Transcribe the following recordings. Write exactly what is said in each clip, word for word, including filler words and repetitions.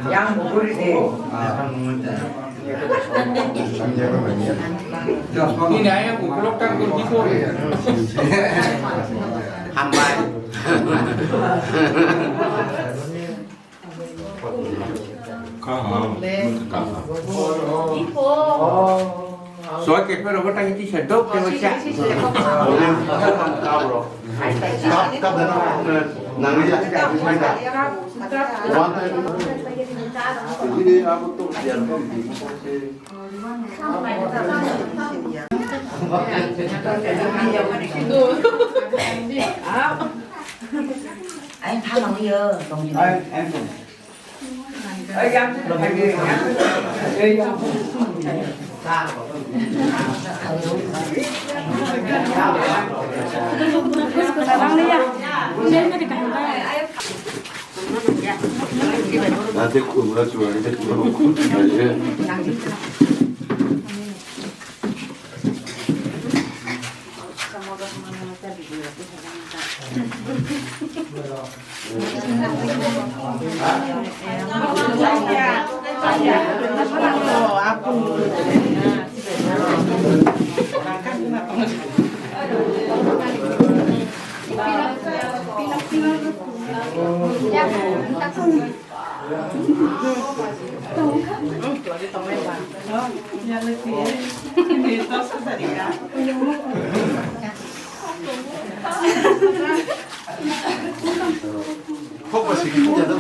Yang bukuri de. Ini ayah bukulok tangkul di ko. Hambai. Soy ke pero bota hiti sedok ke bota. Ai, tha nang yo, tong di. Ai, ai, tong. Ai, yang, ai, yang. Ai, yang. Ate kumra chuari te kumra kumra ye.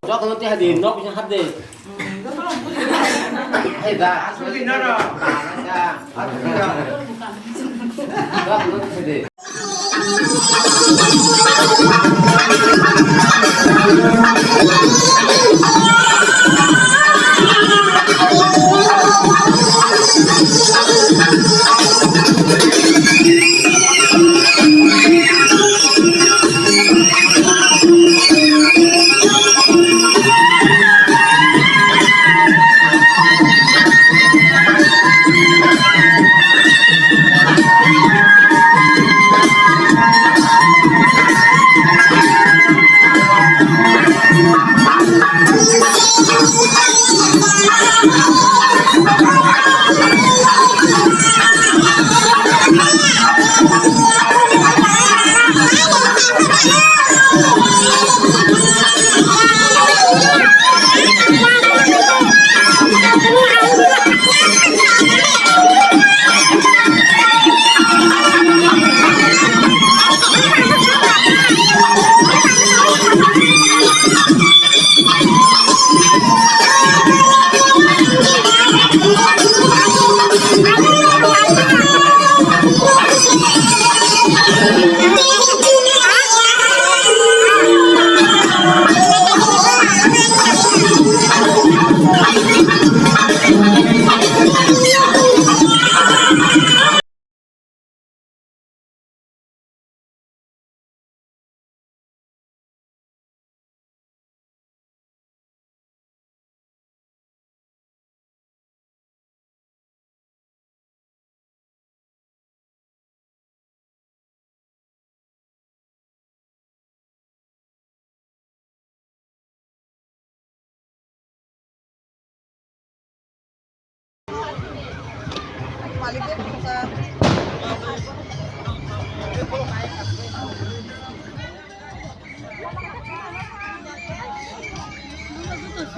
Jotono tei hai di, nok bising hap de. Hai da. Jotono tei hai di.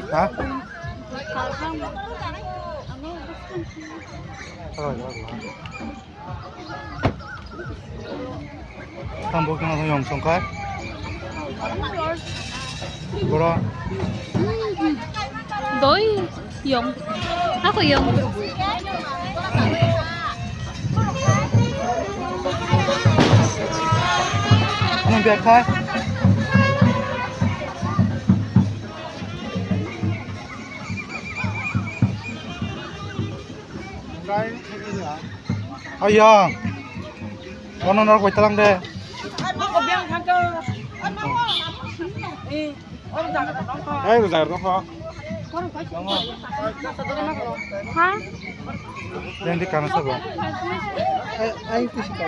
Ha? Tamo khe yong song kha. Boro. Doi yong. Ako yong. Ano biya kha? Ayang. Kono norok bai talang de. Ai, rwjak rwjak kho. Ha? Yang di kanan sabo. Ai, ai, tisi ka.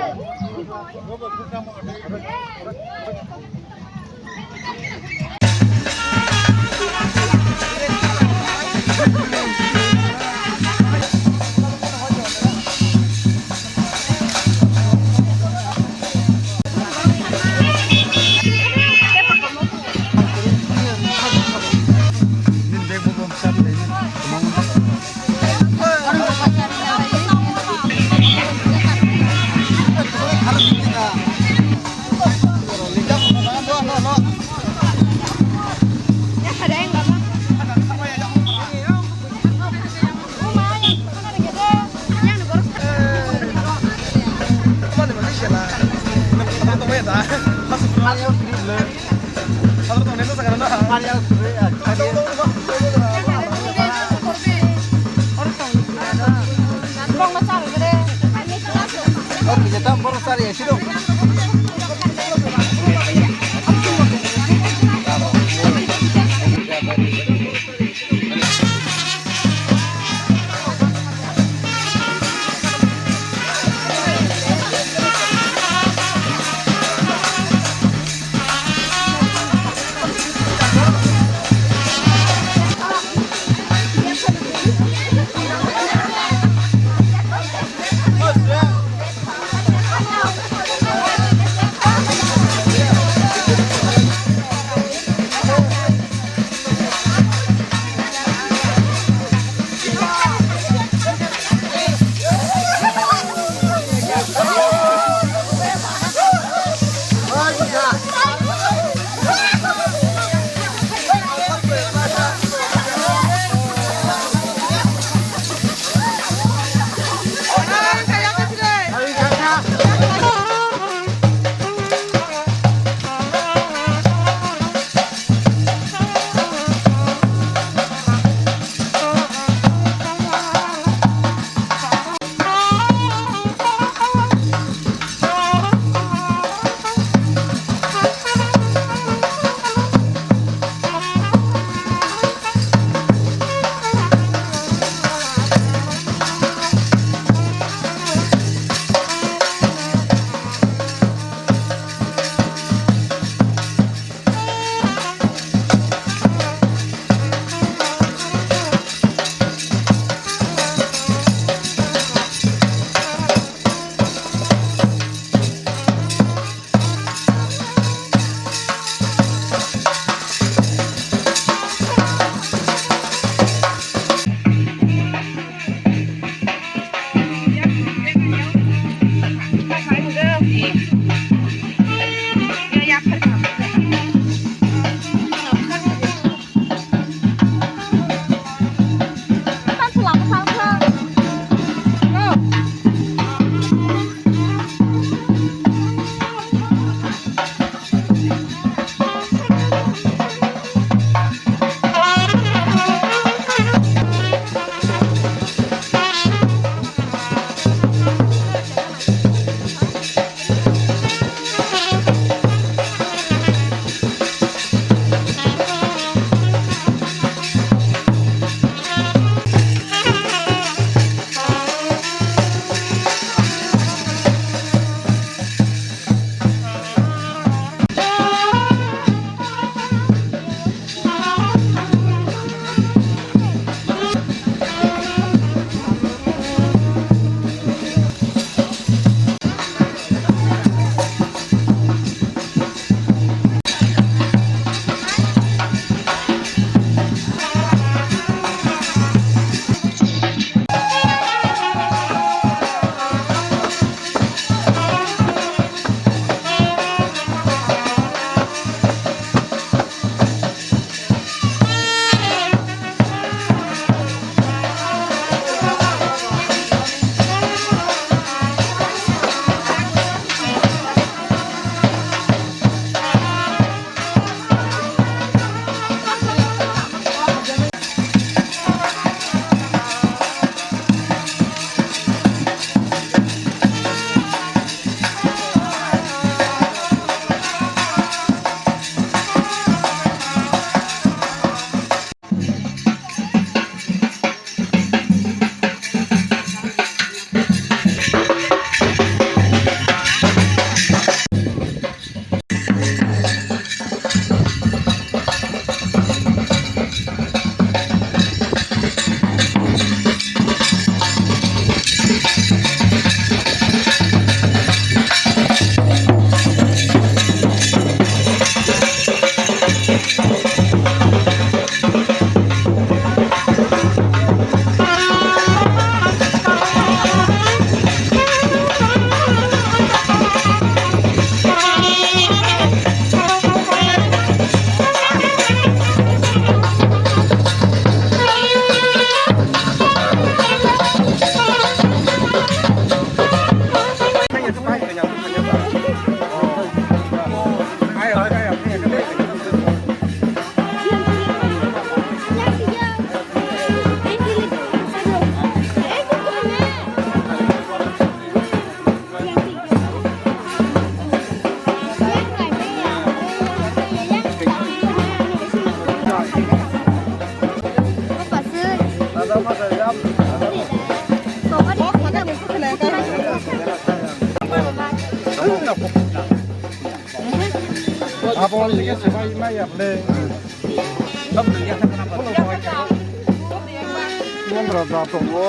Bol ni se bai ma ya ble.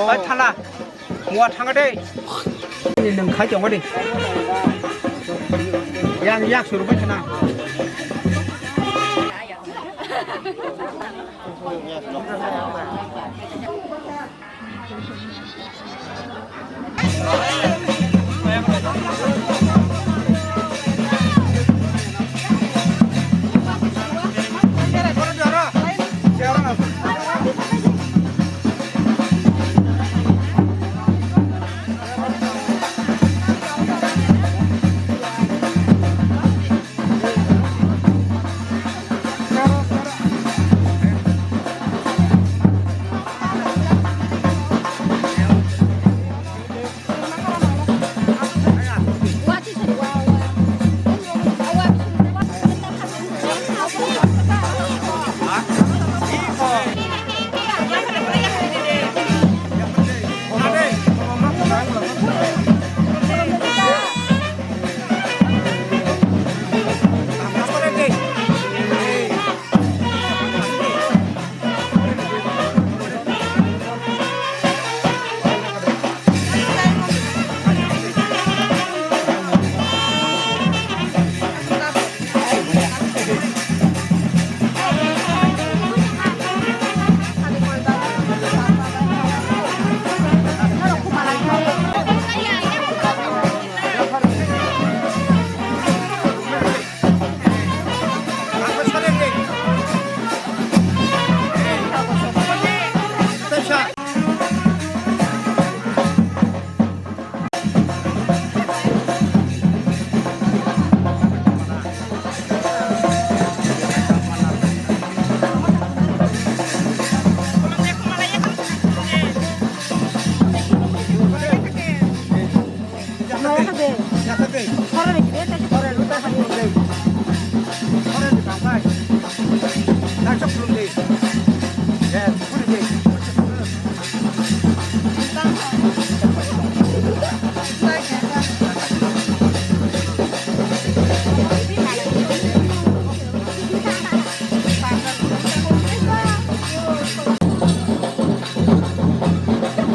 Bai thala. Mua thanga de. Ni nung khai tongo de. Yang yak suru bai thana.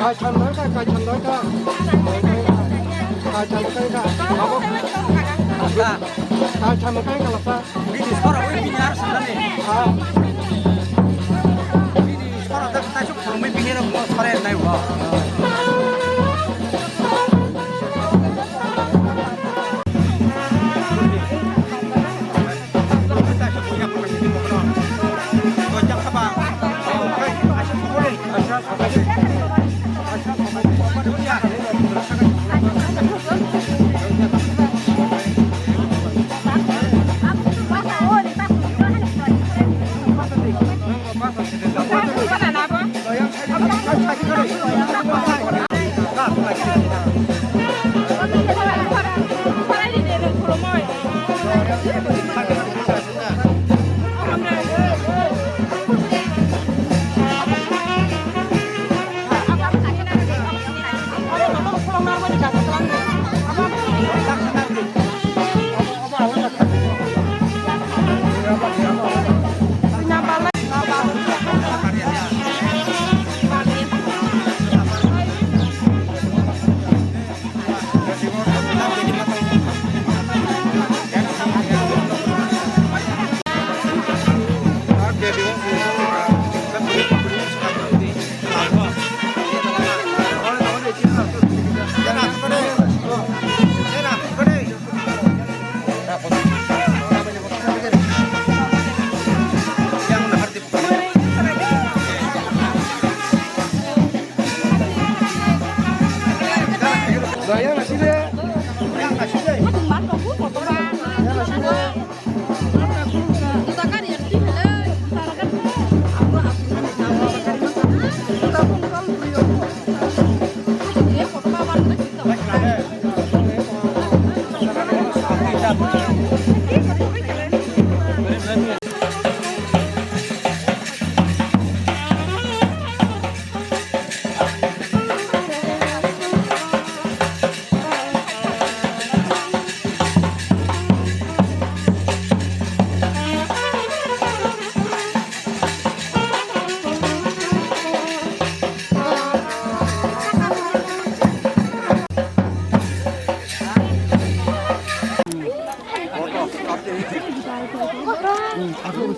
Kaitham doi ta, kaitham doi ta. Kaitham kai ka. Abo. Kaitham kai ka lasa. Bini sora oi bini ar sanani. Ha. Bini sora ta ta suk purmai bini ro mo sore nai wa.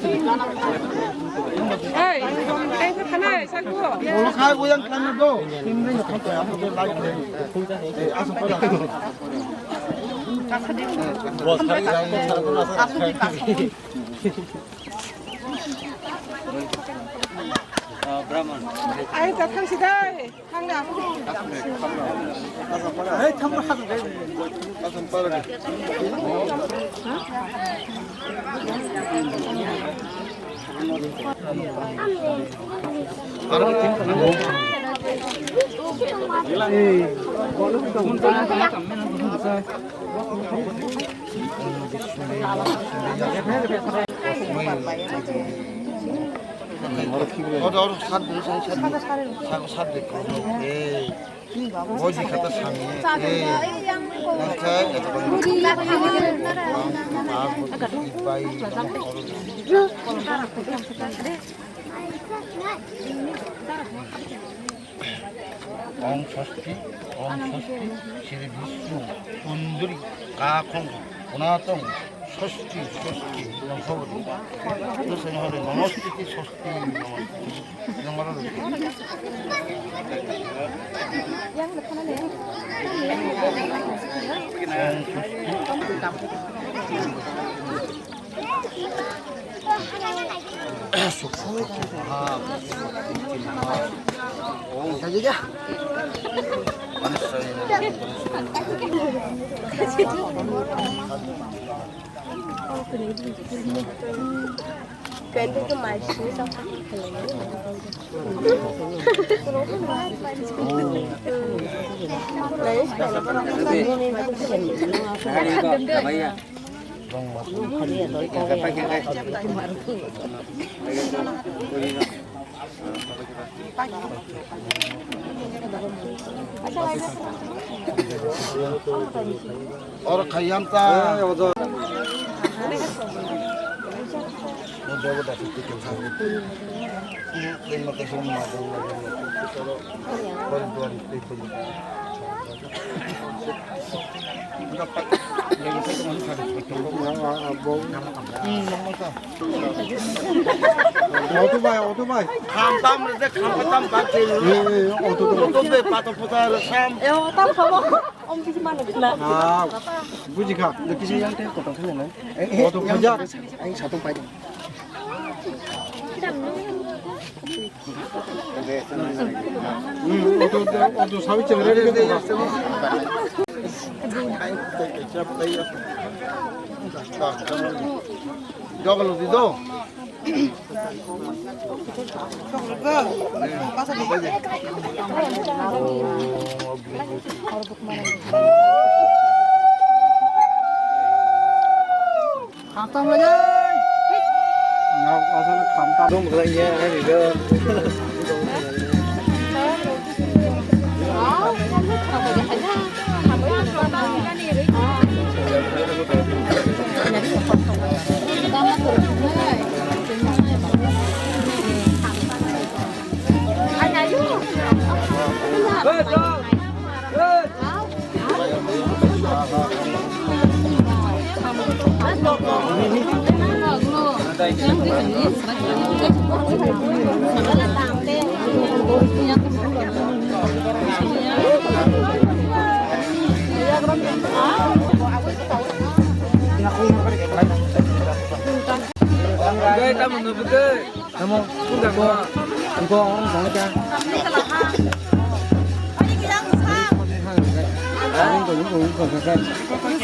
Hey, hey, khanai, sagu. Olo khai, oyang khlaina do. Timreng khan to, amo de light le. Eh, asa pada. Ai, ta thang si dai. Thang na. Hey, thang na. Oro, oro, sat de, sat de. Sat, sat de. Ei. Boji khata sami. Ei. Nang khe, eto bang. Bang, bang, bang, bang, bang, bang. Om Swasti, Om Swasti, Shri Vishnu, Kundri, Kakhong, Punatong, Swasti, Swasti, Nongkhobri. Dusai hore, Namaste, Swasti, Namaste. Namaste. Om Swasti. Oro khaiyam ta. Mo debo da fifty kilo. Mo kaisa ma debo. Kori duari tei kori. Otobai, otobai. Kham tam re de, kham tam ba ke. Eh, eh, oto, oto. Oto de, pato puta re sam. Eh, oto khamo. Om kisi mana bisna. Ah, buji kha. Kisi yang te kotor thang na. Eh, oto yang khaja. Ang satung pai. Hmm, oto, oto sawi chang ready ko. Double di do. Khamtam lagi. Nggak, asal khamtam. Dong, lagi ya, ini dong. Tamo, iko, iko, iko, iko, iko, iko, iko,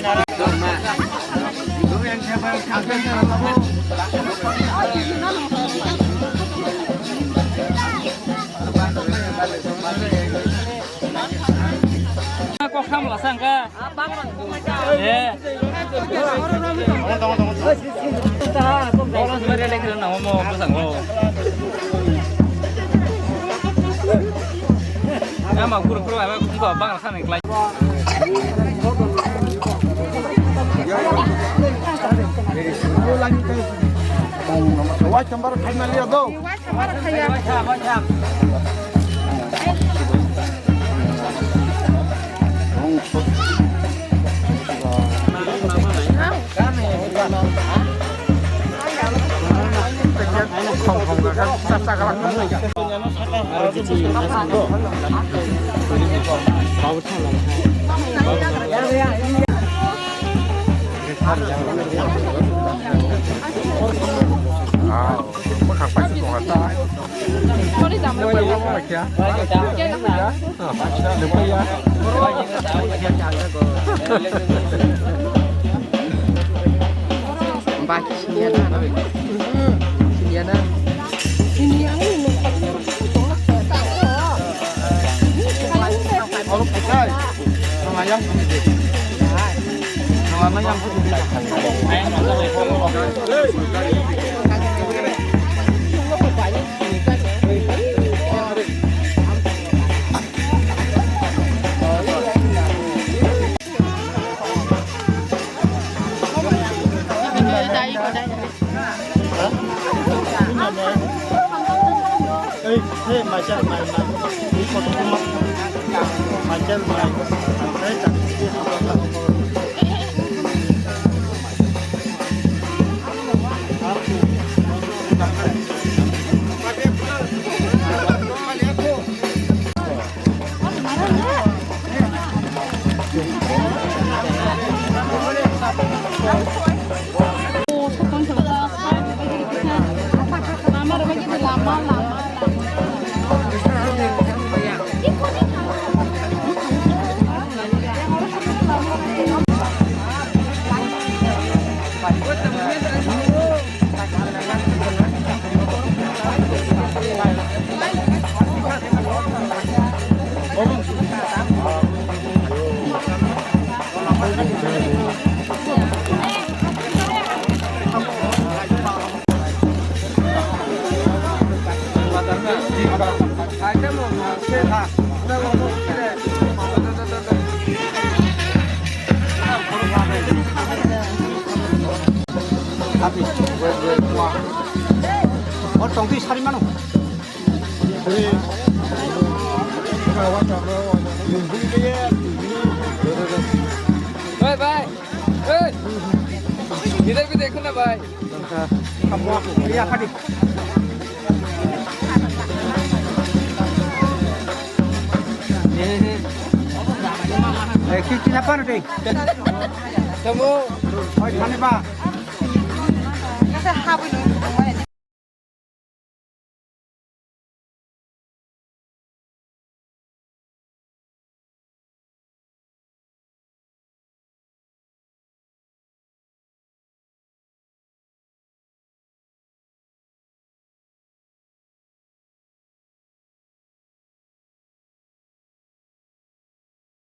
Kok sam la sang ka? Eh. Bola sebenarnya lagi na homo ko sang ho. Ya ma guru guru ai ko bang sang klai. Wai chambar khaina liya do. Baki siniana. Siniana. Siniana. O tongtwi sari mano. Bye bye. Hey. Idhar bhi dekho na bhai. Iya, padi. Eh, ki, ki apa nanti? Kamu. Oi, kani ba.